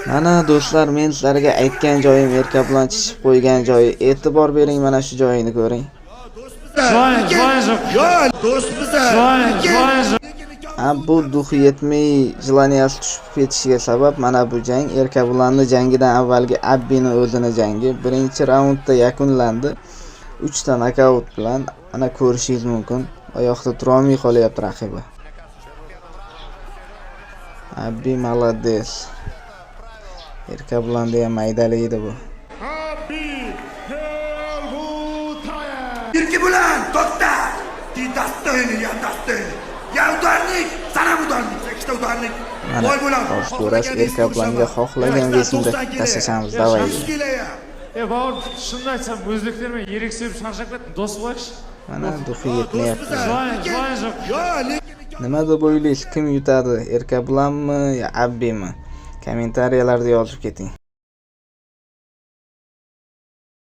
Mana, do'stlar, men sizlarga aytgan joyim, Erkabulan chishib qo'ygan joyi. E'tibor bering, mana shu joyini ko'ring. Желание, желание жоқ. Yo, do'stmiz. Желание, желание жоқ. Ha, bu дух i yetmay, желания si tushib ketishiga sabab mana bu jang, Erkabulanni jangidan avvalgi Abbini o'zini jangi birinchi raundda yakunlandi. 3 ta nokaut bilan. Ana, ko'rishingiz mumkin. Oyoqda turolmay qolyapti raqibi. Abbi молодец. Erkabulanda ham maydalaydi bu. Abbi Helbutayev. Erkebulan, to'xta! Ты достойный, я достойный. Я ударник, san ham ударник, ikkita ударник. Mana, Boy bo'lamiz. hozir ko'rasiz, Erkabulanga xohlagan вес imda tashlashamiz, давай. Е, бауырым, шынымды айтсам, өзбектермен ерегісіп шаршап кеттім, дос болайықшы. Mana, дух i yetmayapti. Желание, желание жоқ. Yo, lekin Nima deb o'ylaysiz, kim yutadi? Erkabulanmi yo Abbimi? Kommentariyalarda yozib keting.